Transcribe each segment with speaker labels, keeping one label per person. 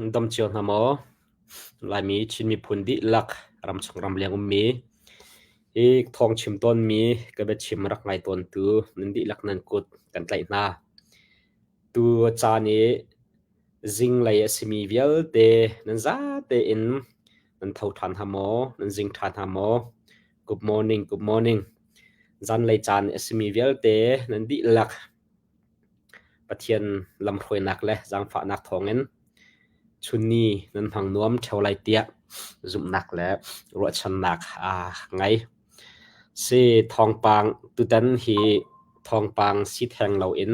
Speaker 1: Dam cio hna maw? Laimi Chin miphun dihlak ramchung ramleng ummi hi thawng chim tawnmi ka biachim rak ngai tawntu nan dihlak nan kut kan tlaih hna. Tu caan i zinglei a simi vialte nan zate in nan tho ṭhan hna maw? Nan zing ṭhan hna maw? Good morning, good morning. Zanlei caan a simi vialte nan dihlak Pathian lamhruainak le zaangfahnak thawngin chunni nan hmang nuam ṭheo lai tiah zumhnak le ruahchannak aa ngei. Si thawngpang tutan hi thawngpang si theng loin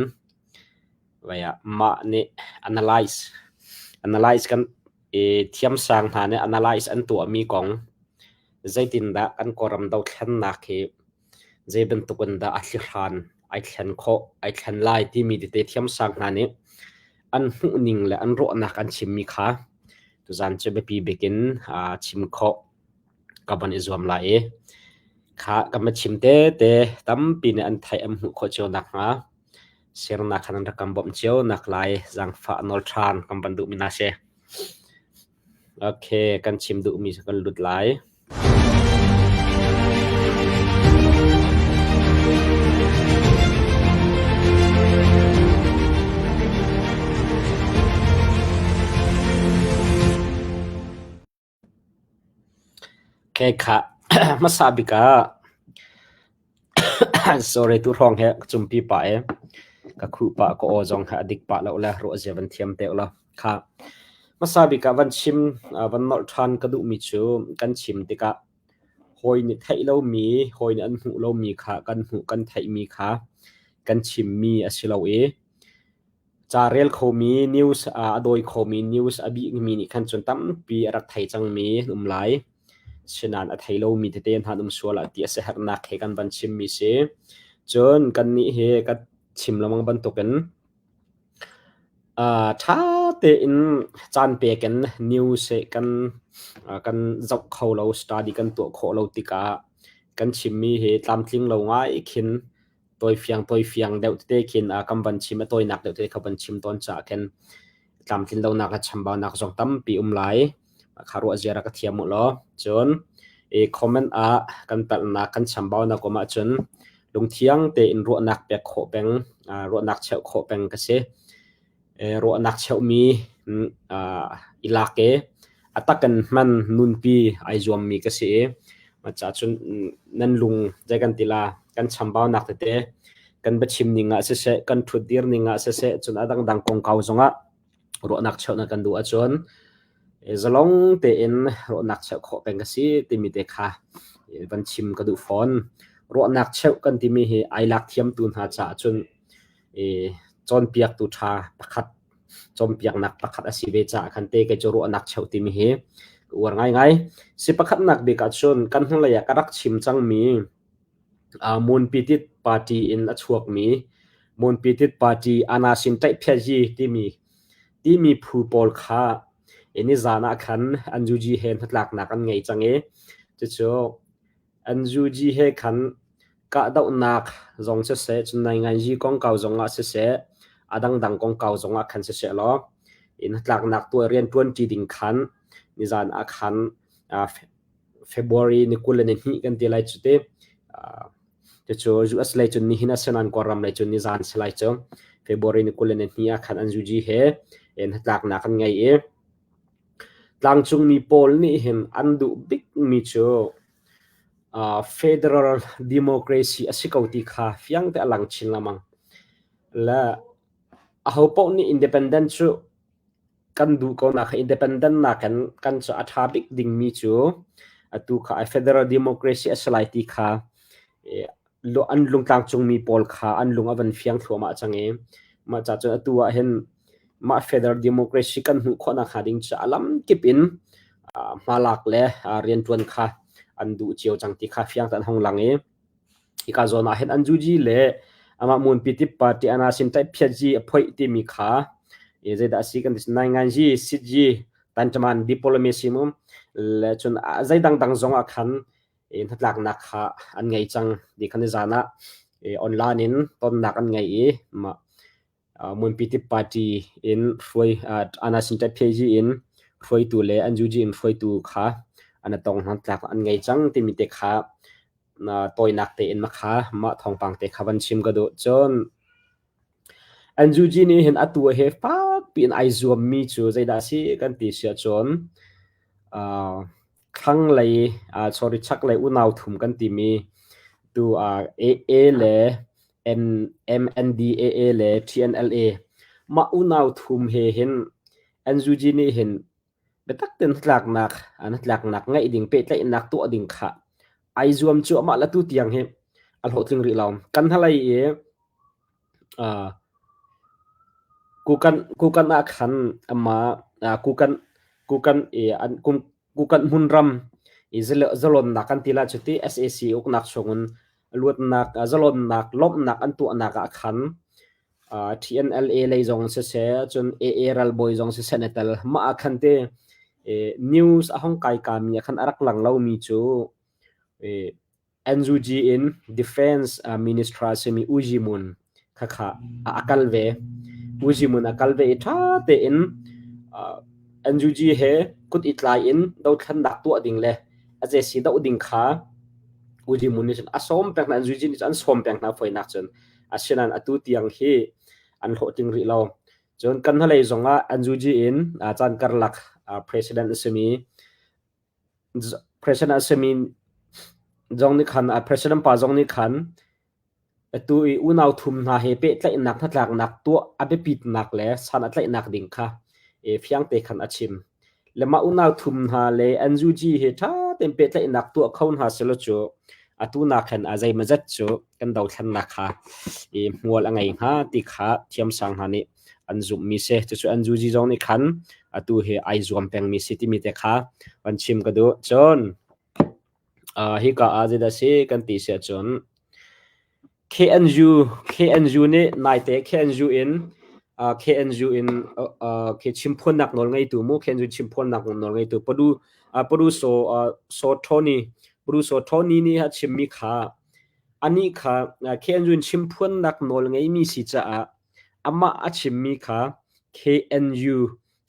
Speaker 1: mah nih analyze analyze kan i thiamsang hna nih analyze an tuahmi kong zeitindah kan Kawlram dothlennak hi Zei bantuk in dah a thlihran ai thlen khawh, ai thlen lai timi tete thiamsang hna nih an hmuhning le an ruahnak an chimmi kha tuzaan cu biapi bik in chim khawh ka van i zuam lai i kha ka va chim tete tampi nih an theih an hmuh khawh cio nakhnga sirnak khan an rak kan bawmh cio naklai zaangfah nawl ṭhan kan van duhmi hna si. Okay, kan chim duhmi cu kan lut lai. Okay, khah. Hmasa bik ah sorry tu hrawng he ka cumpi pah i ka khuh pah ka aw zong kha a dik pah lo le ruah zia van thiam te ulaw. Khah. Hmasa bik ah van chim, van nolh ṭhan ka duhmi cu kan chim tikah hawi nih theih lomi, hawi nih an hmuh lomi kha kan hmuh kan theihmi kha kan chimmi a si lo i ca rel khomi news a dawi khomi news a bihmi nih khan cun tampi a rak thei cangmi an um lai. Sinain a thei lomi tete hna an um sual ah ti a siaherhnak he kan van chimmi si. Cun kannih hi ka chim lengmang bantukin Ṭha tein caan pek in news hi kan kan zoh kho lo, study kan tuah khawh lo tikah kan chimmi hi tlamtling lo ngai khin tawifiang tawifiang deuh tete khin kan van chim. A tawinak deuh tete kha van chim tawn caah khin tlamtlin lonak le chambaunak zong tampi um lai. Kha ruah zia rak ka thiam u law. Cun i comment ah kan palhnak kan chambaunak um ahcun lungthiang tein ruahnak pek khawh peng, ruahnak cheuh khawh peng ka si. Ruahnak cheuhmi i lak i a tak in hman nunpi ai zuammi ka si i mah cun nan lung zei kan ti la kan chambaunak tete kan biachim ning ah siseh kan ṭhutdir ning ah siseh cun a dangdang kongkau zongah ruahnak cheuhnak kan duh ahcun zalong tein ruahnak cheuh khawh peng ka si timi te kha van chim ka duh fawn. Ruahnak cheuh kan timi hi ai lak thiamtu hna caah cun cawnpiaktu ṭha pakhat cawnpiaknak pakhat a si ve caah khan te kei cu ruahnak cheuh timi hi ka uar ngaingai. Si pakhatnak bik ahcun kan hnulei ah ka rak chim cangmi Munpitit Party in a chuakmi Munpitit Party Anasin Ṭaihphiatyi timi timi phu pawl kha nizaan ah khan NUG he hnatlaknak an ngei cang i cucu NUG he khan kahdohnak zong siseh, cun nainganzi kongkau zongah siseh, a dangdang kongkau zongah khan siseh law hnatlaknak tuah rianṭuanṭi ding khan nizaan ah khan February ni 22 kan ti lai cu ti. Cucu US lei cun nihin a si nain Kawlram lei cun nizan si lai cu. February ni 22 ah khan an UG he hnatlaknak an ngei i tlangcungmi pawl nih hin an duh bikmi cu federal democracy a si ko ti kha fiang te a lang chin lengmang. Le ahopaoh nih independent cu kan duh ko nak independent nakin kan cu a ṭha bik dingmi cu atu kha federal democracy a si lai ti kha an lungtlang cungmi pawl kha an lung a van fiang thluahmah cang i mah ca cun atu ah hin mah federal democracy kan hmuh khawh nakhnga ding cu a lamkip in hmalak le rianṭuan kha an duh cio cang ti kha fiang tein an hung lang i Hika zawn ah hin an zuji le amah Munpitip party anasin ṭaihphiatzi a phoih timi kha zeidah a si kan ti nainganzi sitzi tanṭaman diplomacy mu le cun zei dangdang zong ah khan hnatlaknak kha an ngei cang ti khan nizan ah online in tonnak an ngei i mah. Munpitip party in hruai Anasin Ṭaipheji in hruaitu le NUG in hruaitu kha an i tong hnatlak an ngei cang timi te kha tawinak tein makha mah thawngpang te kha van chim ka duh. Cun NUG nih hin atu he fakpi in ai zuammi cu zeidah a si kan ti si ahcun thlanglei sorry chaklei unau thum kan timi tu AA le MNDAA le TNLA mah unau thum he hin NUG nih hin biatak tein hnatlaknak hnatlaknak ngeih ding pehtlaihnak tuah ding kha ai zuam cuahmah le tu tiang hi a hlawhtling rih lo. Kan hnalei i kukan kukan ah khan amah kukan kukan i an kukan hmunram i zalonnak kan ti la cuti SAC uknak chungin luatnak zalonnak lawmhnak an tuahnak ah khan TNLA lei zong siseh cun AA ralbawi zong siseh an i tel. Mah ah khan te news a hong kai kami ah khan a rak lang lomi cu NUG in Defense Minister a simi U Yi Mun khakha a kal ve. U Yi Mun a kal ve i ṭha tein NUG he kut i tlai in dothlennak tuah ding le AJC doh ding kha U Yi Mun nih cun a sawm peng hna. NUG nih cun an sawm peng hna fawinak cun. Asinain atu tiang hi an hlawhtling rih lo. Cun kan hnulei zongah NUG in caan karlak president a simi president a simi zong nih khan president pa zong nih khan atu i unau thum hna he pehtlaihnak hnatlaknak tuah a biapitnak le san a tlaihnak ding kha fiang te khan a chim. Le mah unau thum hna le NUG he ṭha tein pehtlaihnak tuah kho hna selaw cu atu nak hin a zeimawzat cu kan dothlennak kha i hmual a ngei hnga ti kha thiamsang hna nih an zumhmi si. Cucu NUG zong nih khan atu hi ai zuam pengmi si timi te kha van chim ka duh. Cun hika ah zeidah si kan ti si ahcun KNU KNU nih naite KNU in KNU in khi chimphuannak nawl ngeitu mu KNU chimphuannak nawl ngeitu Padu Padu So So Tony Padu So Tony nih a chimmi kha anih kha KNU in chimphuannak nawl ngeimi si caah amah a chimmi kha KNU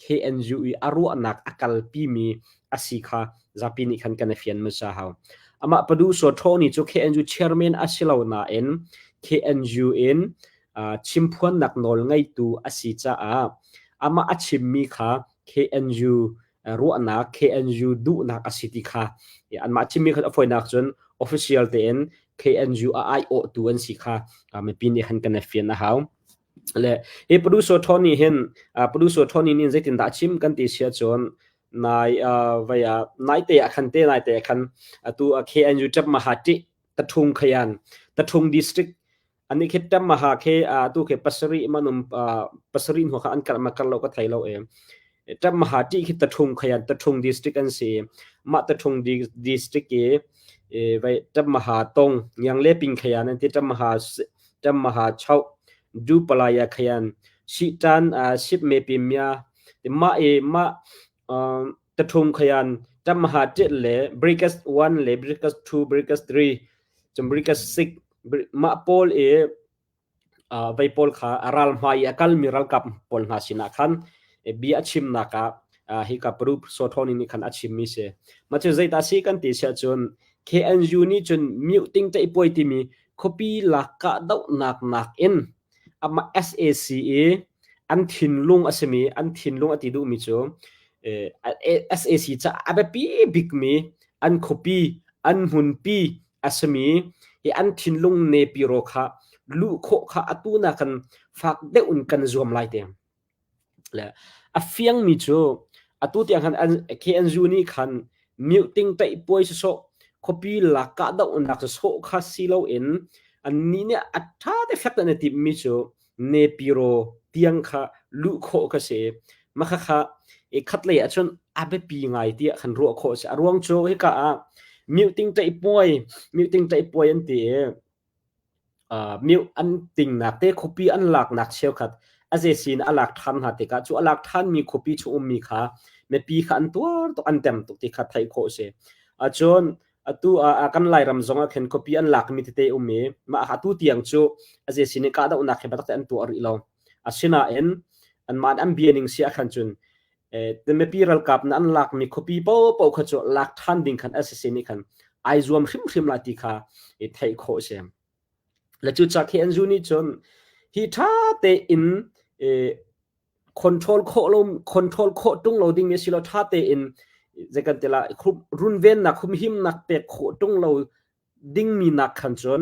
Speaker 1: KNU i a ruahnak a kalpimi a si kha zapi nih khan kan i fian hmasa hau. Amah Padu Saw Thaw cu KNU chairman a si lo nain KNU in chimphuannak nawl ngeitu a si caah amah a chimmi kha KNU ruahnak KNU duhnak a si ti kha anmah chimmi kha a fawinak cun official tein KNU a aiawhtu an si kha mipi nih khan kan i fian a hau. Le hi producer Tony hin producer Tony nih zeitindah a chim kan ti si ahcun nai vai ah naite ah khan te naite ah khan atu KNU Tap Mahati Tathung khayan Tathung district ani khi Tap Maha khe atu khi pasarih manum pasarih hnu kha an kal ma kal lo ka thei lo e Tap Mahati khi Tathung khayan Tathung district an si mah Tathung district i vai Tap Maha tong ngiang le ping khayan an ti Tap Maha Ṭammaha choh, Dupalaya khayan, Sihṭan Sipmepimya, mah i mah taṭhum khayan, Ṭammaha ṭit le Brikas 1 le Brikas 2, Brikas 3, cun Brikas 6, mah pawl i vei pawl kha a ral hmai i a kalmi ralkap pawl hna sinah khan bia a chimnak ah hika Peru Sothoni nih khan a chimmi si. Mah cu zeidah si kan ti siah cun KNU nih cun mute ting puai timi khuapi lak kahdohnak nakin amah sac i an thinlung a simi an thinlung a ti duhmi cu sac caah a biapi bikmi an khuapi an hmunpi a simi hi an thinlung nepiro kha luh khawh kha atu nakin fak deuh in kan zuam lai te. Le a fiangmi cu atu tiang khan KNU nih khan mute taih puai sawsawh khuapi lak kahdohnak sawsawh kha si loin annih nih a ṭha te fek tein an i timhmi cu Nepiro tiang kha luh khawh kha si. Mah khakha i khatlei ahcun a biapi ngai tiah khan ruah khawh a si. A ruang cu hika ah mute taih puai mute taih puai an ti i Mioh an tingnak te khuapi an laknak cheukhat a zesin a lak ṭhan hna tikah cu a lak ṭhanmi khuapi chung ummi kha mipi kha an tuar tuk an tem tuk ti kha theih khawh a si. Cun atu ah kan Lairam zong ah khin khuapi an lakmi tete um i mah atu tiang cu a zesin in kahdohnak hi biatak tein an tuah rih lo. Asinain anmah an bia ning si ahkhan cun mipi ralkap na an lakmi khuapi paohpaoh kha cu lak ṭhan ding khan SAC nih khan ai zuam hrimhrim lai ti kha theih khawh a si. Le cucaah KNU nih cun hi ṭha tein control khawh lo control khawh ṭung lo dingmi a si lo ṭha tein zei kan ti lai runvennak humhimnak pek khawh ṭung lo dingmi nak khan cun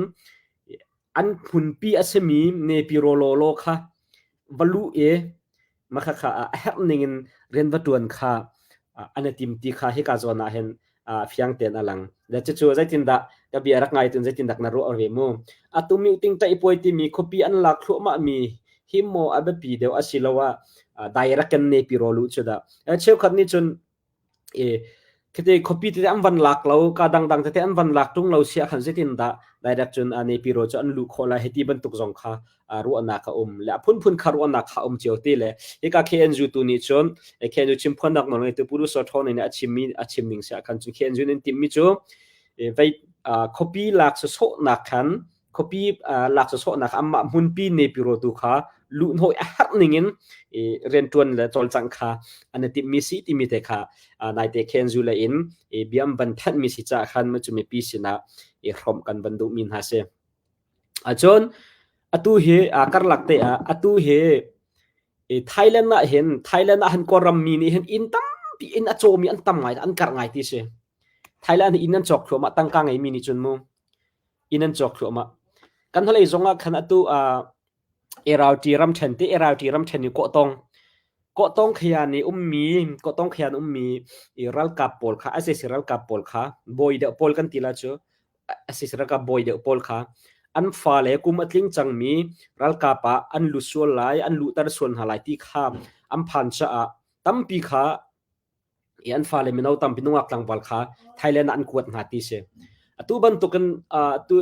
Speaker 1: an phunpi a simi Nepi rawlawlaw kha va luh i makhakha a herh ning in rian va ṭuan kha an i tim ti kha hika zawn ah hin fiang tein a lang. Le cucu zeitindah ka bia rak ngai tun zeitindah na ruah ve mu? Atu meeting ṭaihpuai timi khuapi an lak thluahmah mi hi maw a biapi deuh asiloah direct kan nepi rawl u cu dah. Cheukhat nih cun Khite khuapi tete an van lak lo, ka dangdang tete an van lak ṭung lo si ahkhan zeitindah direct cun Nepi rawl cu an luh khawh lai hei ti bantuk zong kha ruahnak a um. Le a phunphun kha ruahnak kha a um cio ti le hika KNU tu nih cun KNU chimphuannak nawl ngeitu Pu Duh Thaw nih a chimmi a chim ning si ahkhan cun KNU nih an timhmi cu vei khuapi lak sawsawhnak khan khuapi lak sawsawhnak anmah hmunpi Nepiro tu kha luhhnawh a herh ning in rianṭuan le cawlcangh kha an i timhmi si timi te kha naite khenzu le in biam van thanhmi si caah khan cu mipi sinah i hrawmh kan van duhmi hna si. Acun atu hi karlak te ah atu hi Thailand ah hin Thailand ah han Kawlram mi nih hin inn tampi inn a cawmi an tam ngai an karh ngai ti si. Thailand inn an cawk thluahmah tangka ngeimi nih cun mu inn an cawk thluahmah. Kan hnulei zong ah khan atu uh, Erauti ramṭhen te Erauti ramṭhen i kawhtong kawhtong khian i ummi kawhtong khian ummi i ralkap pawl kha SAC ralkap pawl kha bawi deuh pawl kan ti la cu SAC ralkap bawi deuh pawl kha an fale kum a tling cangmi ralkap ah an lut sual lai an luhter sual hna lai ti kha an phan caah tampi kha i an fale mino tampi nungak tlangval kha Thailand ah an kuat hna ti si. Atu bantukin atu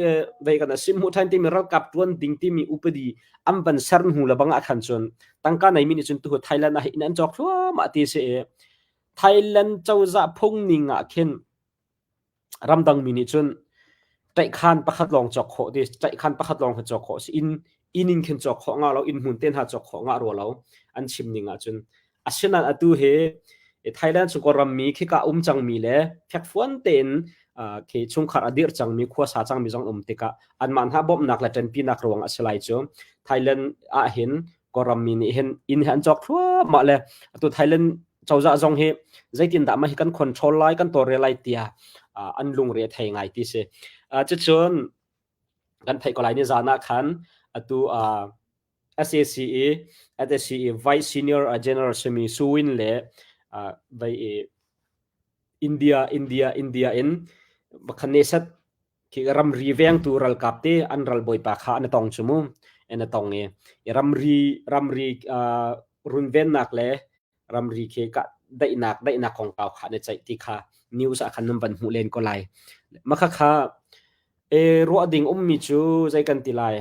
Speaker 1: vei kan sim hmuh than timi ralkap tuan ding timi upadi an van ser hnu le bang ah khan cun tangka nei mi nih cun tuhu Thailand ah inn an cawk thluahmah ti si i Thailand cozah phung ning ah khin Ramdang mi nih cun ṭaihkhaan pakhat lawng cawk khawh ti ṭaihkhaan pakhat lawng kha cawk khawh a si. Inn inn in khin cawk khawh ngah lo, inn hmun te hna cawk khawh ngah rua lo an chim ning ahcun. Asinain atu hi Thailand cu rammi khika um cangmi le fekfuan tein khi chungkhar a dirh cangmi khuasa cangmi zong um tikah anmah hna bawmhnak le ṭanpinak ruang a si lai cu Thailand ah hin Kawlram mi nih hin inn hi an cawk thluahmah le atu Thailand cozah zong hi zeitindah mah hi kan control lai kan tawlrel lai tiah an lungre a thei ngai ti si. Cucun kan theih ko lai ni zan ah khan atu SAC i SAC i Vice Senior General simi Suwin le vai i India India India in bakhanesat khi ramri vengtu ralkap te an ralbawipa kha an tong chu mu an tong i ramri ramri runvennak le ramri khi ka daihnak daihnak kongkau kha na ceih ti kha news ah khan nan van hmuh len ko lai makha kha e ruah ding ummi cu zei kan ti lai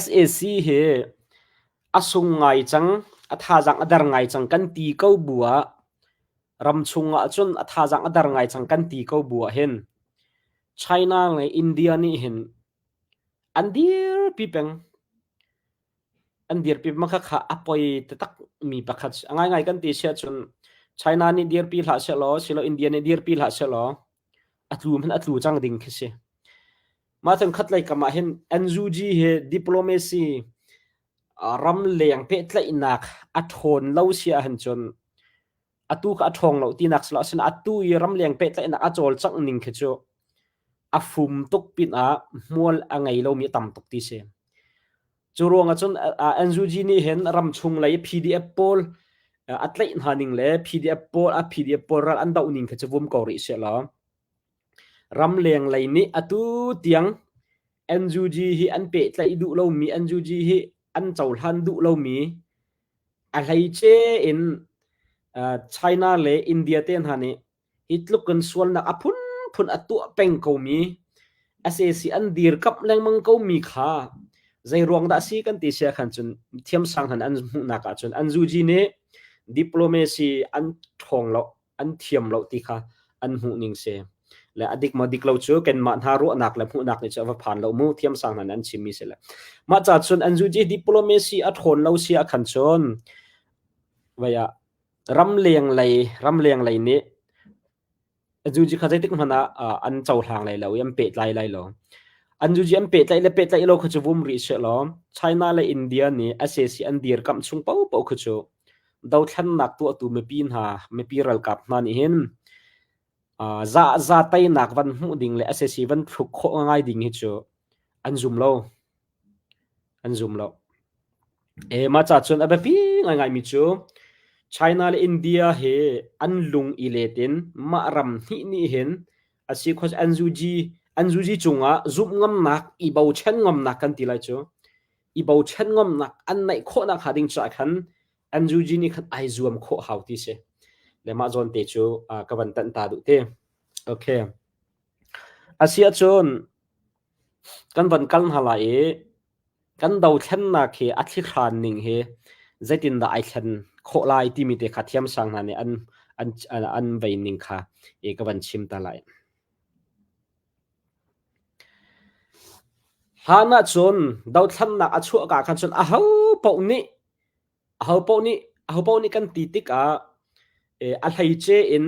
Speaker 1: SAC hi a sung ngai cang a thazang a dar ngai cang kan ti ko bu ah ramchung ah cun a thazang a dar ngai cang kan ti ko bu ah hin China le India nih hin an dirpi peng An dirpi kha a poi taktak mi pakhat a ngaingai kan ti siah cun China nih dirpi hlah sehlaw silo India nih dirpi hlah sehlaw a tlu hmanh a tlu cang ding khi si. Mah cun khatlei kam ah hin NUG hi diplomacy ramleng pehtlaihnak a ṭhawn lo si ahhin cun atu kha a ṭhawng lo tinak si lo asinain atu i ramleng pehtlaihnak a cawlcangh ning khi cu a fum tuk pinah hmual a ngei lomi a tam tuk ti si. Cu ruangah cun NUG nih hin ramchung lei PDF pawl a tlaih hna ning le PDF pawl a PDF pawl ral an doh ning kha cu vum ko rih sehlaw ramleng lei nih atu tiang NUG hi an pehtlaih duh lomi NUG hi an cohlan duh lomi a hleice in China le India te hna nih hi tluk in sualnak a phunphun a tuah peng komi sac an dirkamh lengmang komi kha zei ruang dah si kan ti sia khan cun thiamsang han an hmuhnak ah cun an zuji nih diplomacy an ṭhawng lo an thiam lo ti kha an hmuh ning si. Le a dik maw dik lo cu kanmah hna ruahnak le hmuhnak nih cu a va phan lo mu thiamsang hna nih an chimmi si le. Mah ca cun NUG diplomacy a ṭhawn lo si ah khan cun vai ah ramleng lei ramleng lei nih NUG kha zeitik hmanh ah an cohlang lai lo i an pehtlai lai lo. NUG an pehtlaih le pehtlaih lo kha cu vum rih seh law China le India nih sac an dirkamh chung paohpaoh kha cu dothlennak tuahtu mipi hna mipi ralkap hna nih hin za teinak van hmuh ding le sac van thluk khawh ngai ding hi cu an zum lo. An zum lo. E mah ca cun a biapi ngaingaimi cu China le India hi an lung i let in mah ram hnih nih hin a si khawh NUG NUG cungah zumh ngamnak i bochan ngamnak kan ti lai cu i bochan ngamnak an neih khawhnak hnga ding caah khan NUG nih khan ai zuam khawh hau ti si. Le mah zawn te cu ka van tanh ta duh te. Okay. Asiahcun kan van kal hna lai i kan dothlennak hi a thlihran ning hi zeitindah ai thlen khawh lai timi te kha thiamsang hna nih an an an vei ning kha i ka van chim ta lai. Hlan ahcun dothlennak a chuah ka khan cun aho paoh nih Ahopaoh nih ahopaoh nih kan ti tikah a hleice in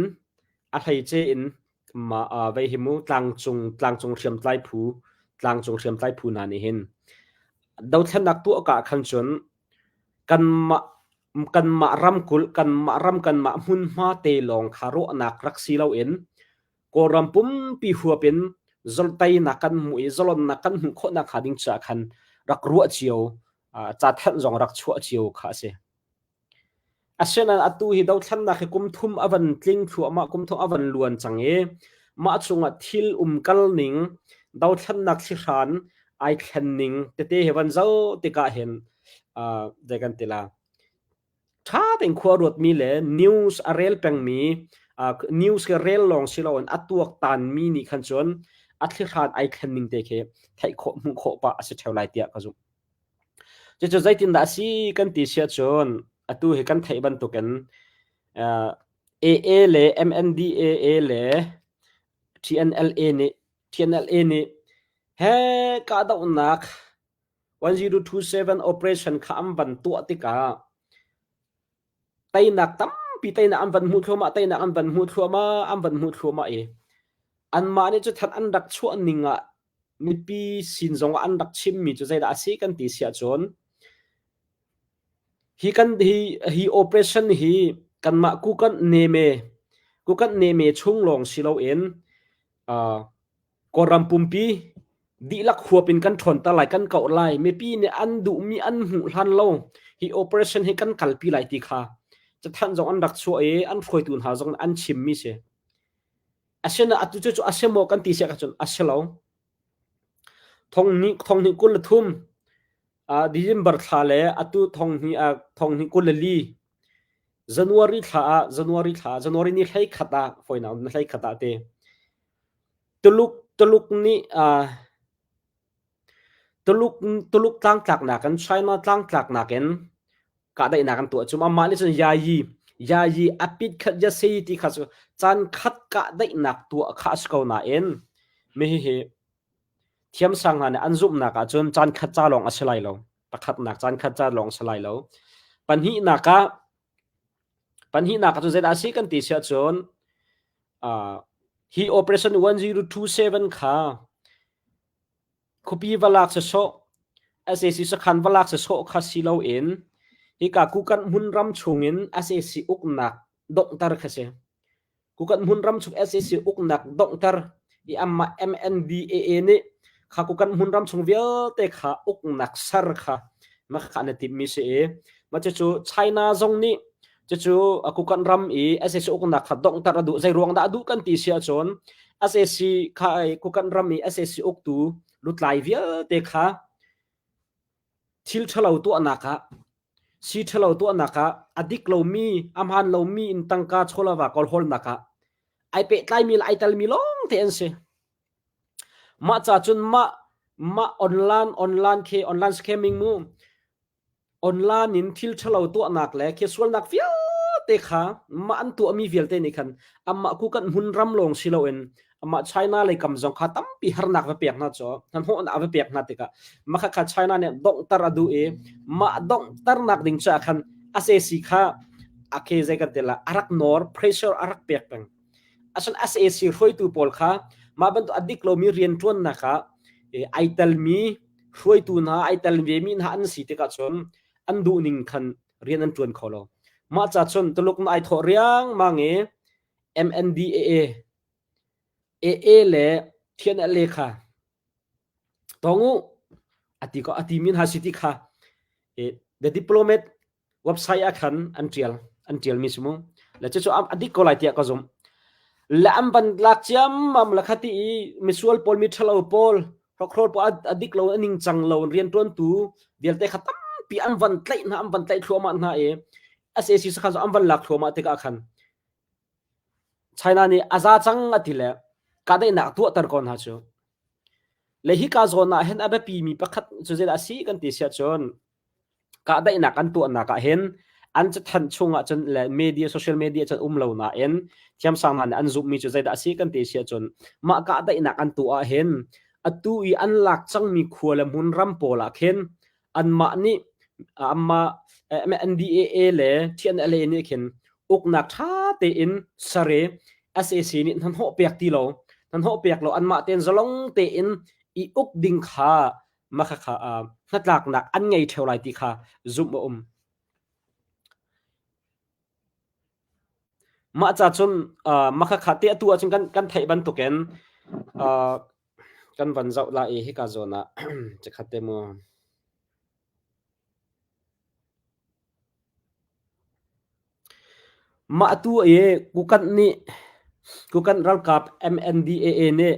Speaker 1: a hleice in mah vei hi mu tlangcung tlangcung hriamtlai phu tlangcung hriamtlai phu hna nih hin dothlennak tuah ka ah khan cun kanmah kanmah ramkulh kanmah ram kanmah hmunhma te lawng kha ruahnak rak si loin Kawlram pumpi huap in teinak kan hmuh i zalonnak kan hmuh khawh nakhnga ding caah khan rak ruah cio cathanh zong rak chuah cio kha a si. Asinain atu hi dothlennak hi kum thum a van tling thluahmah, kum thum a van luan cang i mah chungah thil umkal ning, dothlennak thlihran ai thlen ning tete hi van zoh tikah hin zei kan ti la ṭha tein khua ruatmi le news a rel pengmi news ke rel lawng si loin a tuaktanmi nih khan cun a thlihran ai thlen ning te khi theih khawh hmuh khawh pah a si ṭheo lai tiah ka zumh. Cucu zeitindah a si kan ti siah cun atu hi kan theih bantukin AA le MNDAA le TNLA nih TNLA nih he kahdohnak 1027 operation kha an van tuah tikah teinak tampi teinak an van hmuh thluahmah teinak an van hmuh thluahmah an van hmuh thluahmah i anmah nih cu that an rak chuah ning ah mipi sin zong ah an rak chimmi cu zeidah a si kan ti si ahcun hi kan hi hi operation hi kanmah kukan neme kukan neme chung lawng si loin uh, Kawlram pumpi dihlak huap in kan ṭhawnter lai, kan kauh lai. Mipi nih an duhmi an hmuh hlan lo hi operation hi kan kalpi lai ti kha cathanh zong an rak chuah i an hruaitu hna zong an chimmi si. Asinain atu cu cu a si maw kan ti siah cun a si lo. Thong thong hnih 23 December thla le atu thong hnih thong hnih 24 January thla ah January thla January ni 11 ah foina ni 11 ah te Tuluk Tuluk nih Tuluk Tuluk tlangtlaknak in China tlangtlaknak in kahdaihnak an tuah cu amah nih cun yayi yayi a pit khat yase ti kha cu caan khat kahdaihnak tuah kha a si ko nain mi hihi thiamsang hna nih an zumhnak ahcun caan khat ca lawng a si lai lo pakhatnak caan khat ca lawng a si lai lo pahnihnak ah pahnihnak ah cun zeidah a si kan ti si ahcun Hi Operation 1027 kha khuapi va lak sawsawh, sac sakhan va lak sawsawh kha si loin hika Kukan hmunram chungin sac uknak donghter kha si. Kukan hmunram chung sac uknak donghter i anmah MNDAA nih kha Kukan hmunram chung vialte kha uknak ser kha mah kha an i timhmi si i mah cucu China zong nih Cucu Kukan ram i sac uknak kha donghter a duh. Zei ruang dah a duh kan ti si ahcun sac kha Kukan ram i sac uktu lutlai vialte kha thil ṭhalo tuahnak ah si ṭhalo tuahnak ah a dik lomi a hmaan lomi in tangka chawlava kawlhawlnak ah ai pehtlaimi le ai telmi lawng te an si. Mah ca cun mah mah online online khi online scamming mu Online in thil ṭhalo tuahnak le khiasualnak vialte kha mah an tuahmi vialte nih khan amah ku kan hmunram lawng si loin Amah China lei kam zong kha tampi harnak va pek hna cu hnahnawhnak va pek hna tikah mah kha China nih donghter a duh i mah donghternak ding caah khan SAC kha a ke zei kan ti la a rak nawr pressure a rak pek peng. Asun SAC hruaitu pawl kha mah bantuk a dik lomi rianṭuannak ah ai telmi hruaitu hna ai tel vemi hna an si tikah cun an duhning khan rian an ṭuan kho lo. Mah ca cun Tuluk na ai thawh riangmang i MNDAA AA le TNLA kha tong u ati ko ati min ha si ti kha the diplomat website ah khan an ṭial an ṭialmi si mu le cucu a dik ko lai tiah ka zumh le an van lak ciammam la kha ti i misual pawl mi ṭhalo pawl hrokhrawl pawl a dik lo a ningcang lo rianṭuantu vialte kha tampi an van tlaih hna an van tlaih thluahmah hna i SAC sakhan cu an van lak thluahmah tikah khan China nih a za cang a ti le kahdaihnak tuahter ko hna cu. Le hika zawn ah hin a biapimi pakhat cu zeidah a si kan ti siah cun kahdaihnak an tuahnak ah hin an cathanh chung ah cun le media social media cun um lo nain thiamsang hna nih an zumhmi cu zeidah a si kan ti siah cun mah kahdaihnak an tuah ah hin atu i an lak cangmi khua le hmun ram pawl ah khin anmah nih anmah NDAA le TNLA nih khin uknak ṭha tein sare SAC nih hnahnawh pek ti lo hnahnawh pek lo anmah tein zalong tein i uk ding kha mah kha hnatlaknak an ngei ṭheo lai ti kha zumh a um. Mah ca cun mah kha te atu ahcun kan kan theih bantukin kan van zoh lai i hika zawn ah cikhat te mu. Mah tu i Kukanh nih Kukanh ralkap MNDAA nih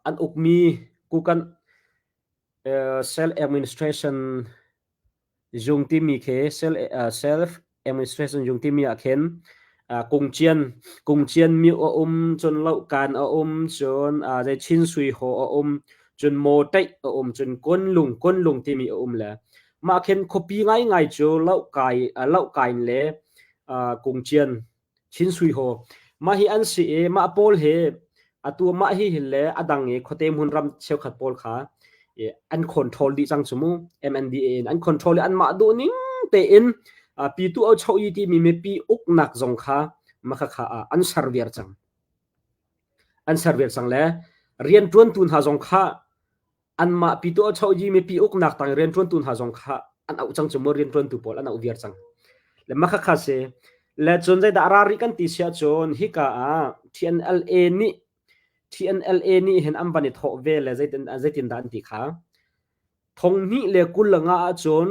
Speaker 1: an ukmi Kukanh Self Administration Zung timi khi Self Administration zung timi ah khin kungcian kungcian myo a um cun lohkan a um cun zei Chin Sui Haw a um cun Mawṭaih a um cun Konlung Konlung timi a um le mah khin khuapi ngaingai cu lohkai lohkain le kungcian Chin Sui Haw. Mah hi an si i mah pawl hi atu mah hi hin le a dang i khuate hmunram cheukhat pawl kha an control dih cang cu mu MNDA in an control i anmah duh ning tein Pitu Ochoyi timi mipi uknak zong kha maka kha an ser viar cang. An ser viar cang le rianṭuantu hna zong kha anmah pitu a choyi mipi uknak tang rianṭuantu hna zong kha an auh cang cu mu rianṭuantu pawl an auh viar cang. Le mah kha si. Le cun zeidah ra rih kan ti siah cun hika ah TNLA nih TNLA nih hin an van i thawh ve le zeitin zeitin dah an ti kha. Thong hnih le 20 le nga ahcun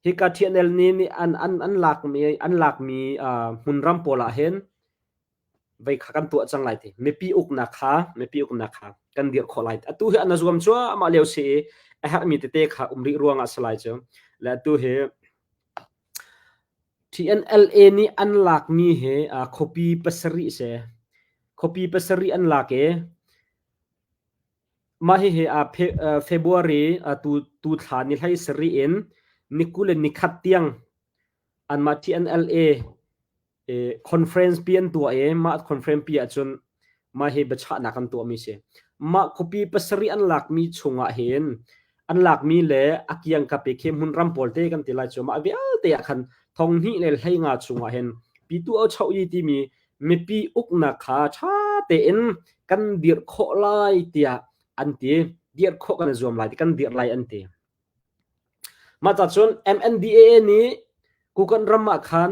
Speaker 1: hika TNL nih an an an lakmi an lakmi hmunram pawl ah hin vei kha kan tuah cang lai ti mipi uknak kha mipi uknak kha kan dirh khawh lai atu hi an zuam cuahmah lio si i a herhmi tete kha um rih ruangah si lai cu le atu hi TNLA nih an lakmi hi khuapi pasarih si khuapi pasarih an lak i mah hihi February tu tu thla ni hlei sarih in ni 20 le ni khat tiang anmah TNLA conference pi an tuah i mah conference pi ahcun mah hi biachahnak an tuahmi si. Mah khuapi pasarih an lakmi chungah hin an lakmi le a kiangkap i khi hmunram pawl te kan ti lai cu mah vialte ah khan thong hnih le hlei nga chungah hin pitu o cho yi timi mipi uknak kha ṭha tein kan dirh khawh lai tiah an ti. Dirh khawh kan i zuam lai ti kan dirh lai an ti. Mah ca cun MNDAA nih Kukan ram ah khan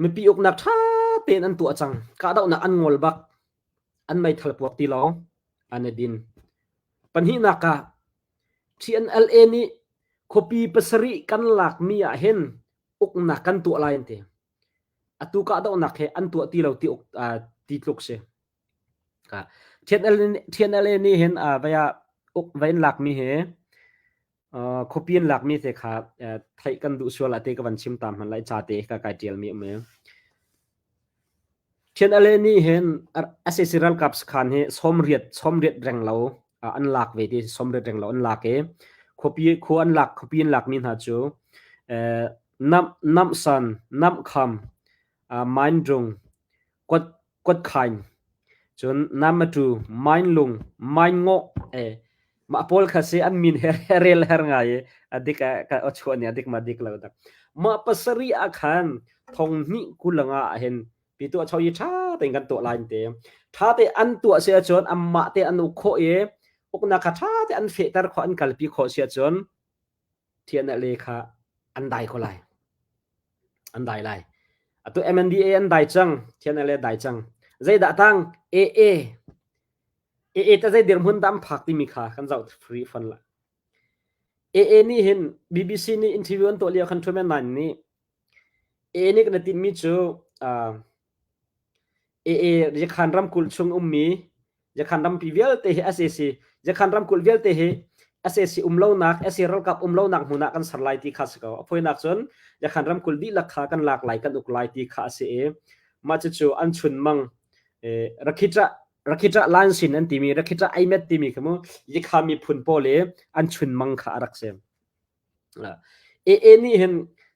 Speaker 1: mipi uknak ṭha tein an tuah cang. Kahdohnak an ngol bak. An meithal puak ti lawng an i din. Pahnihnak ah TNLA nih khuapi pasarih kan lakmi ah hin uknak kan tuah lai an ti. Atu kahdohnak he an tuah ti lo ti uk ti tluk si. TNLA nih hin vai ah uk vai in lakmi hi khuapi in lakmi te kha theih kan duh sual ah te ka van chim ta hmanh lai ca te ka kai ṭialmi um i. TNLA nih hin sac ralkap sakhan hi sawmriat sawmriat reng lo an lak ve ti sawmriat reng lo an lak i khuapi khua an lak khuapi an lakmi hna cu Nam Namsan, Namkham, Mindrung, Kuat Kuatkhain. Cun Namatu, Mainlung, Mainngawh e mah pawl kha si an min he rel her ngai i a dik ka chuah ni a dik ma dik lo dak. Mah pasarih ah khan thong hnih kulanga ah hin pi tuah chau i ṭha tein kan tuah lai te. Ṭha te an tuah si ahcun anmah te an uk khawh i uknak kha ṭha te an fehter khawh an kalpi khawh si ahcun thian le kha an dai ko lai. An dai lai. Atu MNDA an dai cang, thian le dai cang. Zeidah tang AA AA ta zei dirhmun dah an phak timi kha kan zoh free fon la. AA nih hin BBC nih interview an tuah lio khan Truman Nine nih AA nih kan i tinhmi cu uh, AA Yakhan ramkulh chung ummi Yakhan rampi vialte hi sac Yakhan ramkulh vialte hi sac um lonak sac ralkap um lonak hmun ah kan ser lai ti kha si ko. A fawinak cun Yakhan ramkulh dihlak kha kan lak lai kan uk lai ti kha a si i mah cucu an chunmang Rakhita Rakhita Lansin an timi Rakhita Aimet timi kha mu Yakha miphun pawl i an chunmang kha a rak si. AA nih hin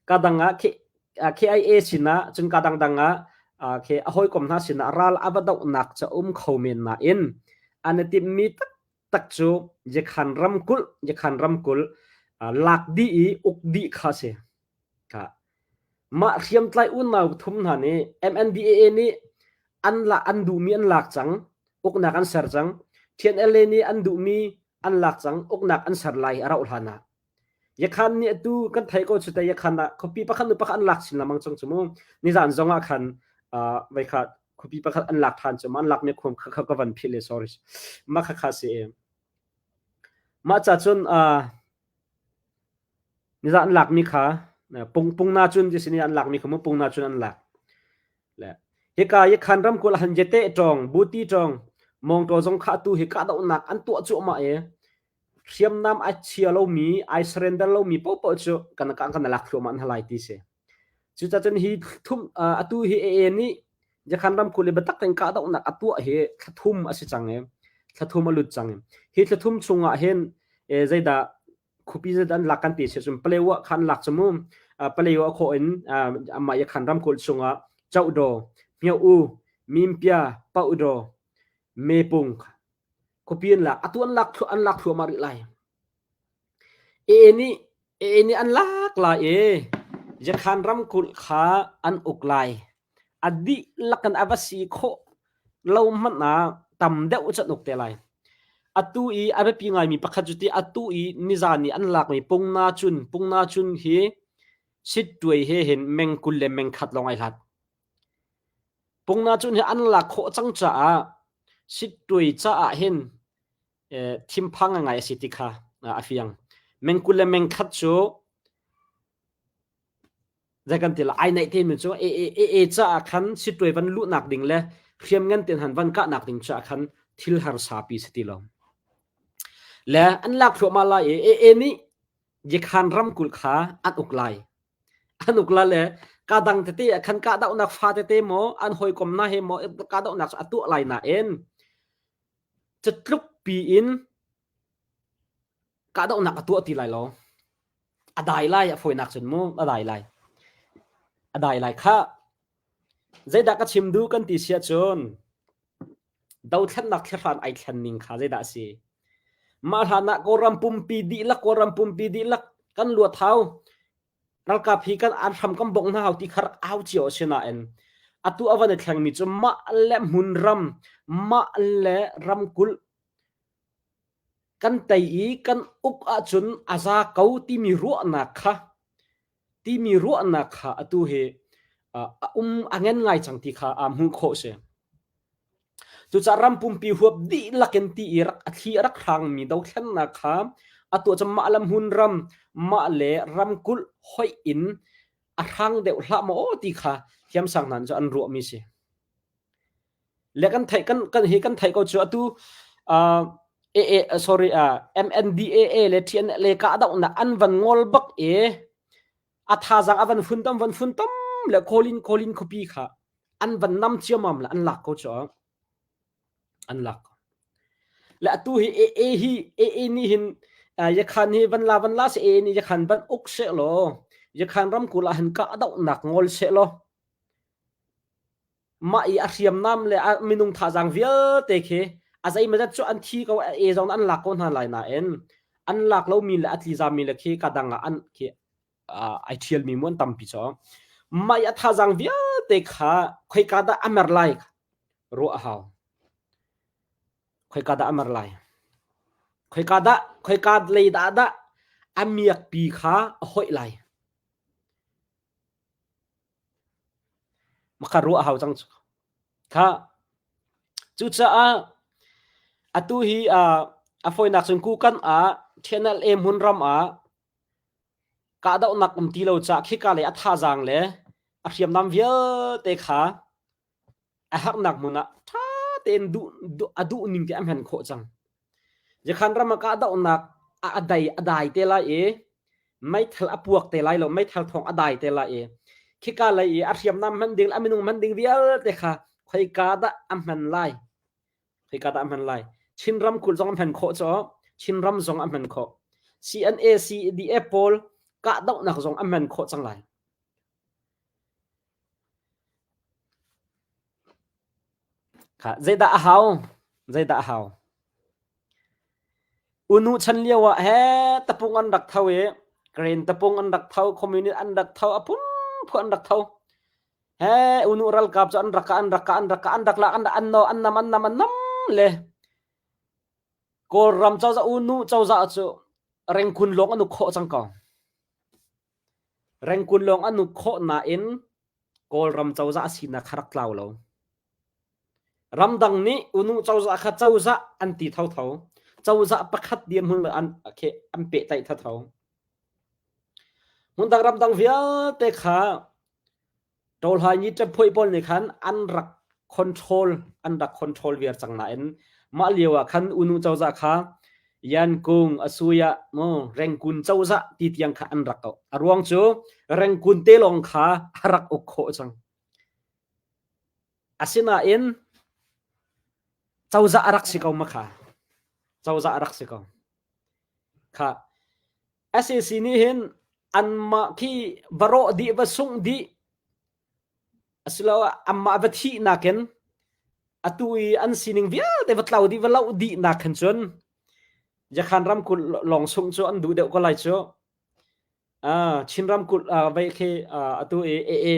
Speaker 1: kadang ah KIA sinah cun kadang dang ah khi a hawikom hna sinah ral a va dohnak ca um kho men nain an i timhmi taktak cu Yakhan ramkulh Yakhan ramkulh lak dih i uk dih kha si. Mah hriamtlai unau thum hna nih MNDAA nih an la an duhmi an lak cang uknak an ser cang TNLA nih an duhmi an lak cang uknak an ser lai a rauh hlan ah Yakhan nih atu kan theih ko cu te Yakhan ah khuapi pakhat nu pakhat an lak chin lengmang cang cu mu nizan zong ah khan vai kha khuapi pakhat an lak than cu an lak mi khum kha ka van philh le sorry mah kha kha si mah ca cun nizan an lak mi kha pung pung na cun ti sin an lak mi kha mu pung na cun an lak Le hika Yakhan ramkulh han Yate ṭawng, Buti ṭawng, Mawngtaw zong kha atu hi kahdohnak an tuah cuahmah i hriamnam a chia lomi, ai surrender lomi paohpaoh cu kan kan kan lak thluahmah hna lai ti si. Cucacun hi thum atu hi AA nih Yakhan ramkulh i biatak tein kahdohnak a tuah hi thla thum a si cang i thla thum a lut cang i hi thla thum chungah hin zeidah khuapi zat an lak kan ti si cun Palewa kha an lak cu mu Palewa khawh in amah Yakhan ramkulh chungah Chohdaw, Hmyo-u, Mimpia, Pauhdaw, Mepung khuapi an lak atu an lak an lak thluahmah rih lai AA nih AA nih an lak lai i Yakhan ramkulh kha an uk lai A dihlak in a va si khawh lo hmanh ah tam deuh cu an uk te lai. Atu i a biapi ngaimi pakhat cu ti atu i nizan i an lakmi Pungna cun Pungna cun hi Sittuai he hin meng 20 le meng khat lawng ai hlat. Pungna cun hi an lak khawh cang caah Sittuai caah hin thinphang ngai a si ti kha a fiang. Meng 20 le meng khat cu Zei kan ti la ai naih te mi cu AA caah khan sittuai van luhnak ding le hriamngan ten han van kahnak ding caah khan thil harsa pi si ti lo. Le an lak thluahmah lai i AA nih Yakhan ramkulh kha an uk lai. An uk la le kadang tete ah khan kahdohnak fa tete maw an hawikom na he maw kahdohnak cu a tuah lai nain catluk pi in kahdohnak a tuah ti lai lo. A dai lai a fawinak cun mu a dai lai. A dai lai khah. Zeidah ka chim duh kan ti si ahcun dothlennak thlahran ai thlen ning kha zeidah a si? Mah hlan ah Kawlram pumpi dihlak Kawlram pumpi dihlak kan luat hau. Ralkap hi kan an hram kan bongh hna hau ti kha rak au cio a si nain atu a van i thlengmi cu mah le hmunram mah le ramkulh Kan tei i kan uk ahcun a za ko timi ruahnak kha timi ruahnak kha atu hi a um a ngen ngai cang ti kha aa hmuh khawh si. Cucaah ram pumpi huap dihlak in ti i rak a thli a rak hrangmi dothlennak kha atu cu mah le hmunram, mah le ramkulh hoih in a hrang deuh hlah maw ti kha thiamsang hna nih cun an ruahmi si. Le kan theih kan kan hi kan theih ko cu atu uh, AA sorry uh, MNDAA le TNLA kahdohnak an van ngol bak i a thazang a van funtom van funtom le Colin Colin khuapi kha an van nam ciamam le an lak ko cu an lak le atu hi AA hi AA nih hin yakhan hi van la van la se AA nih yakhan van uk se law yakhan ramkulh ah hin kahdohnak ngol se law. Mah i a hriamnam le a minung thazaang vialte khi a zeimawzat cu an thi ko e zong an lak ko hna lai nain an lak lomi le a tlizami le khi ka dang ah an khi ai ṭhialmi mu an tampi cu. Mah i a thazaang vialte kha khoika dah a mer lai ruah a hau. Khoika dah a mer lai? Khoika dah khoika lei dah dah a miakpi kha a hoih lai? Maka ruah a hau cang cu. Kha cucaah atu hi a fawinak cun kukan ah TNLA hmunram ah kahdohnak um ti lo caah khika lei a thazaang le a hriamnam vialte kha a herhnak hmun ah ṭha tein duh, duh, a duh ning te a hman khawh cang. Yakhan ram ah kahdohnak a, a dai a dai te lai i meithal a puak te lai lo meithal thawng a dai te lai i khika lei i a hriamnam hman ding a minung hman ding vialte kha khoika dah a hman lai khoika dah a hman lai Chinram kulh zong a hman khawh cu Chinram zong a hman khawh CNA CDF pawl kahdohnak zong a hman khawh cang lai Kha zeidah a hau? Zeidah a hau? Unu chan lio ah he tapung an rak tho i Karen tapung an rak tho, communist an rak tho, a phunphun an rak tho. He unu ralkap cu an rak ka an rak ka an rak ka an rak lak an an no an nam an nam an nam le Kawlram cozah unu cozah cu rengkun lawng an uk khawh cang ko. Rengkun lawng an uk khawh nain Kawlram cozah sinak kha rak tlau lo. Ramdang nih unu cozah kha cozah an ti thotho. Cozah pakhat dirhmun le an khi an pehtlaih thotho. Hmundang ramdang vialte kha Ṭawlhai ni ṭaphuai pawl nih khan an rak control an rak control viar cang nain mah lio ah khan unu cozah kha Yankung asuya mu Rengkun cozah ti tiang kha an rak auh. A ruang cu Rengkun te lawng kha a rak uk khawh cang. Asinain cozah a rak si ko ma kha. Cozah a rak si ko. Kha SAC nih hin anmah khi va rawh dih va sungh dih asiloah anmah va thih nakin atu i an sining vialte va tlau dih va loh dih nak khan cun Yakhan ramkulh lawng sungh cu an duh deuh ko lai cu. Ah, Chin ramkulh uh, vei khi uh, atu i AA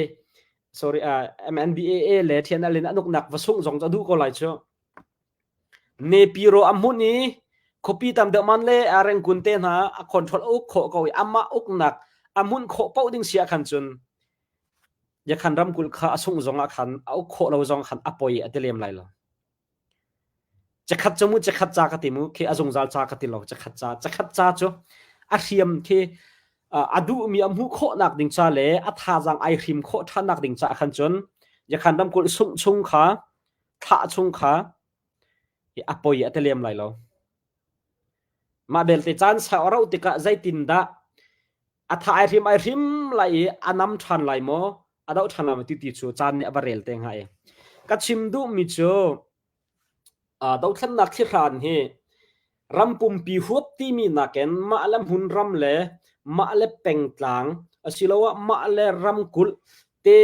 Speaker 1: sorry uh, MNDAA le TNL in an uknak va sungh zong cu a duh ko lai cu. Nepiro a hmun i khuapi tam deuh man le a rengkun te hna a control a uk khawh ko i amah uknak a hmunh khawh paoh ding si ah khan cun Yakhan ramkulh kha a sungh zong ah khan a uk khawh lo zong khan a poi a ti lem lai lo. Cakhat cu mu cakhat ca ka ti mu khi a zungzal ca ka ti lo cakhat ca cakhat ca cu a hriam khi a duhmi a hmuh khawhnak ding ca le a thazaang ai hrim khawh ṭhannak ding ca khan cun Yakhan ramkulh sungh chung kha thlah chung kha a poi a ti lem lai lo. Mah belte caan sau a rauh tikah zeitindah a tha ai hrim ai hrim lai i a nam ṭhan lai maw a doh ṭhan lai maw ti ti cu caan nih a va rel te hnga i ka chim duhmi cu dothlennak thlihran hi ram pumpi huap timi nakin mah le hmunram le mah le pengtlang asiloah mah le ramkulh te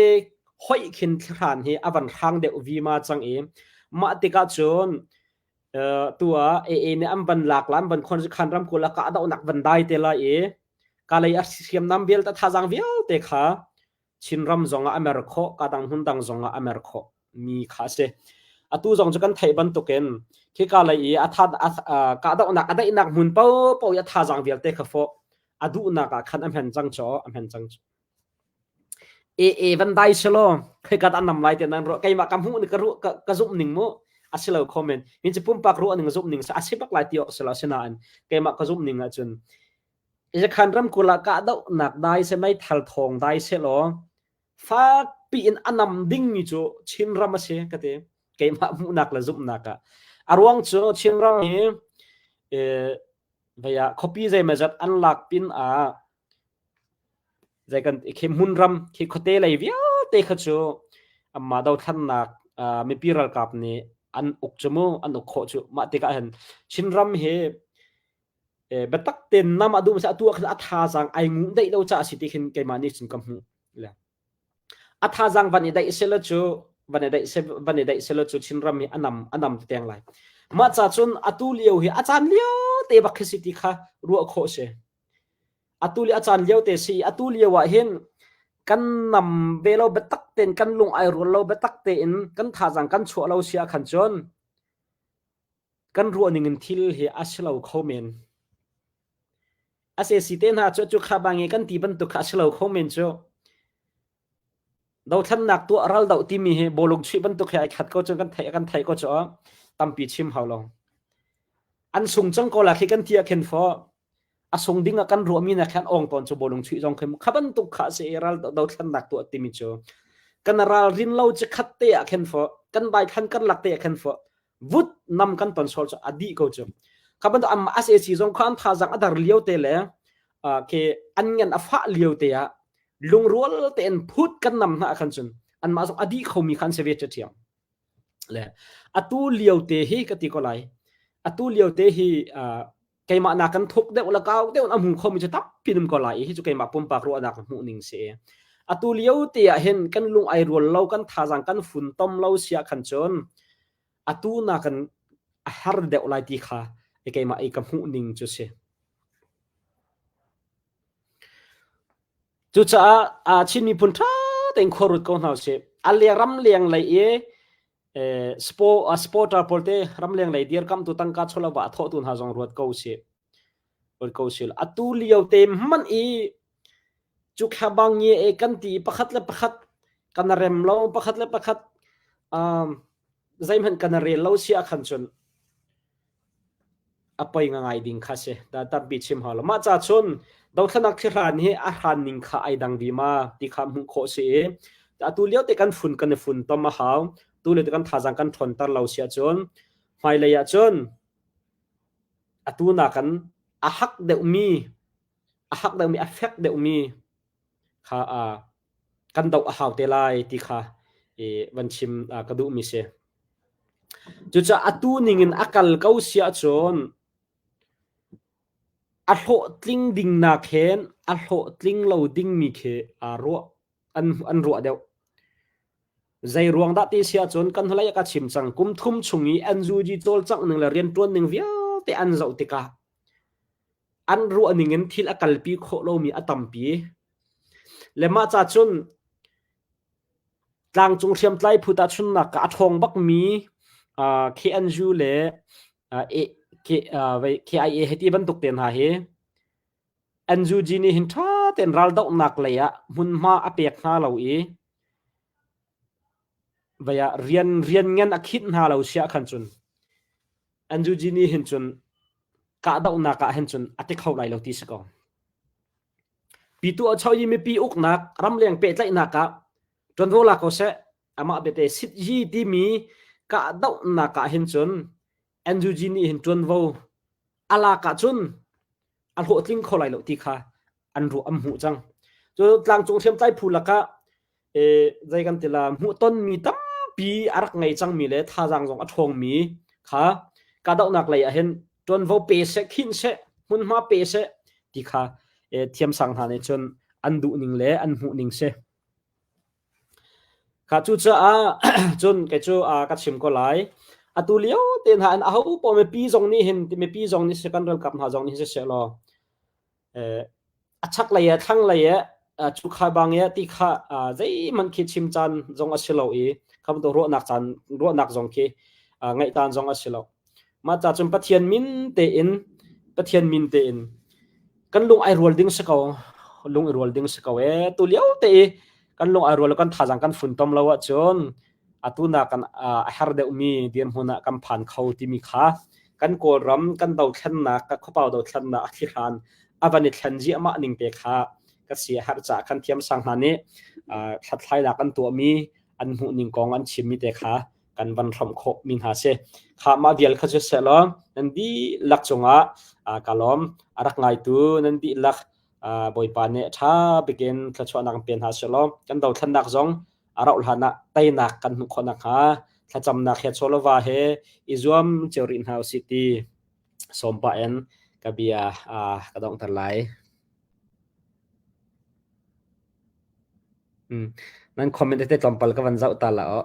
Speaker 1: hoih khin thlihran hi a van hrang deuh vima cang i mah tikah cun tu ah AA nih an van lak la an van khon khan ramkulh ah kahdohnak van dai te lai i kalay a hriamnam vialte thazaang vialte kha Chinram zong ah a mer khawh, kadang hmun dang zong ah a mer khawh mi kha a si. Atu zong cu kan theih bantukin khika lei i a tha kahdohnak a daihnak hmun paohpaoh i a thazaang vialte kha fawh a duhnak ah khan a hmen cang cu a hmen cang cu. AA van dai selaw khoika dah nam lai ti nan ruah keimah ka hmuh ni ka ruah ka, ka zumh ning mu a si lo kho men min cu pumpak ruah ning zumh ning a si bak lai ti awk si lo asinain keimah ka zumh ning ahcun Zakhan ramkulh ah kahdohnak dai seh meithal thawng dai sehlaw fakpi in a nam dingmi cu Chinram a si ka ti. Keimah hmuhnak le zumhnak ah. A ruang cu Chinram hi vei ah khuapi zeimawzat an lak pin ah zei kan khi hmunram khi khuate lei vialte kha cu anmah dothlannak mipi ralkap nih an uk cu mu an uk khawh cu mah tikah hin Chinram hi biatak tein nam a duh atu ah khan a thazaang ai ngu deih lo caah si ti khin keimah nih cun ka hmuh. Le a thazaang van i daih sela cu van i daih van i daih selaw cu Chinram hi a nam a nam te teng lai. Mah ca cun atu lio hi a caan lio te bak khi si ti kha ruah khawh si. Atu li a caan lio te si atu lio ah hin kan nam ve lo biatak tein kan lung ai rual lo biatak tein kan thazaang kan chuah lo si ah khan cun kan ruah ning in thil hi a si lo kho men. A se si te hna cu cu kha bangi kan ti bantuk kha a si lo kho men cu. Dothlannak tuah ral doh timi hi bawlung chuih bantuk he ai khat ko cun kan theih kan theih ko cu tampi chim hau lo. An sung cang ko la khi kan ti ah khin fo a sung ding ah kan ruahmi na khan ong tawn cu bawlung chuih zong khi kha bantuk kha si ral dothlannak tuah timi cu kan ral rin lo ci khat te ah khin fo kan bai khan kan lak te ah khin fo vut nam kan ton sol cu a dih ko cu kha bantuk am SAC zong kha an thazang a dar lio te le ke an ngan a fah lio te ah lungrual tein phut kan nam hna khan cun anmah zong a dih khomi khan se ve ṭhiam le atu lio te hi ka ti ko lai atu lio te hi keimah na kan thuk deuh la kau deuh a hmu khomi cu tampi num ko lai hi cu keimah pumpak ruahnak hmuh ning si atu lio te ah hin kan lung ai rual lo kan thazang kan fun tom lo sia khan cun atu na kan a har deuh lai ti kha keimah i ka hmuh ning cu si Cucaah Chin miphun ṭha tein khua rut ko hna usih. A le ramleng lei i supporter pawl te ramleng lei dirkamtu tangka chawlava a thawhtu hna zong ruat ko usih. Ruat ko usih. Atu lio te hmanh i cu khabang nge e kan ti pakhat le pakhat kan rem lo pakhat le pakhat um, zeihmanh kan rel lo si ah khan cun A poi ngai ding kha si. Tampi chim hau lo. Mah ca cun dothlannak thlihran hi a hran ning kha ai dang vima ti kha hmuh khawh si i atu lio te kan fun kan i fun tom a hau. Tu le kan thazang kan ṭhawnter lo si ahcun hmailei ahcun atu nakan a hak deuhmi a hak deuhmi a fek deuhmi kha kan doh a hau te lai ti kha i van chim ka duhmi si. Cucaah atu ningin a kal ko si ahcun a hlawhtling ding nak hen a hlawhtling lo dingmi khi aa ruah an an ruah deuh. Zei ruang dah ti si ahcun kan hnulei ah ka chim cang kum thum chung i NUG cawlcangh ning le rianṭuan ning vialte an zoh tikah an ruah ning in thil a kalpi khawh lomi a tampi. Le mah ca cun tlangcung hriamtlai phu tahchunnak ah a ṭhawng bakmi KNU le KIA hei ti bantuk te hna hi NUG nih hin ṭha tein raldohnak lei ah hmunhma a pek hna lo i vei ah rian rian ngan a khinh hna lo siah khan cun NUG nih hin cun kahdohnak ah hin cun a ti kho lai lo ti si ko. Pitu a choi i mipi uknak ramleng pehtlaihnak ah ṭuanvo la ko seh. Amah bete sit yi timi kahdohnak ah hin cun NUG nih hin ṭuanvo a lak ahcun a hlawhtling kho lai lo ti kha an ruah an hmuh cang. Cu tlangcung hriamtlai phu lakah zei kan ti la hmuhtonmi tampi a rak ngei cangmi le thazaang zong a ṭhawngmi kha kahdohnak lei ah hin ṭuanvo pe seh khinh seh hmunhma pe seh ti kha thiamsang hna nih cun an duhning le an hmuhning si. Kha cucaah cun kei cu ka chim ko lai. Atu lio te hna in aho paoh mipi zong nih hin mipi zong nih si kan ralkap hna zong nih hin siseh law a chaklei ah thlanglei ah cukha bang i ti kha zeihmanh khi chim caan zong a si lo i kha bantuk ruahnak caan ruahnak zong khi ngaih caan zong a si lo. Mah ca cun Pathian min tein Pathian min tein kan lung ai rual ding si ko lung i rual ding si ko ee tu lio te i kan lung ai rual kan thazang kan funtom lo ahcun atu nak kan a her deuhmi dirhmun ah kan phan kho timi kha kan Kawlram kan dothlennak ka khuapau dothlennak a thlihran a van i thlen ziahmah ning te kha ka si a herh caah kan thiamsang hna nih hlathlainak an tuahmi an hmuh ning kong an chimmi te kha kan van hrawmh khawh mi hna si. Kha mah vial kha cu sehlaw nan dihlak cungah ka lawm. A rak ngaitu nan dihlak Bawipa nih ṭha bikin thluachuahnak in pe hna sehlaw kan dothlennak zong a rauh hlan ah teinak kan hmuh khawh nakhnga thlacamnak he chawlova he i zuam cio rih hna usih ti sawm pah in ka bia ka donghter lai. Nan comment tete tlawmpal ka van zoh ta la aw.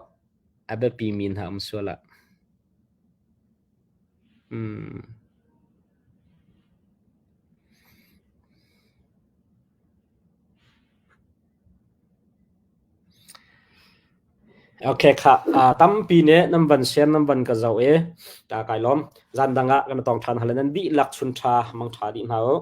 Speaker 1: A biapi mi hna um sual ah. Hmm. Okay khah. Tampi nih nan van share nan van ka zoh i kai lawm. Zan dang ah kan tong ṭhan hal nan dihlak chun ṭha mang ṭha dih hna u.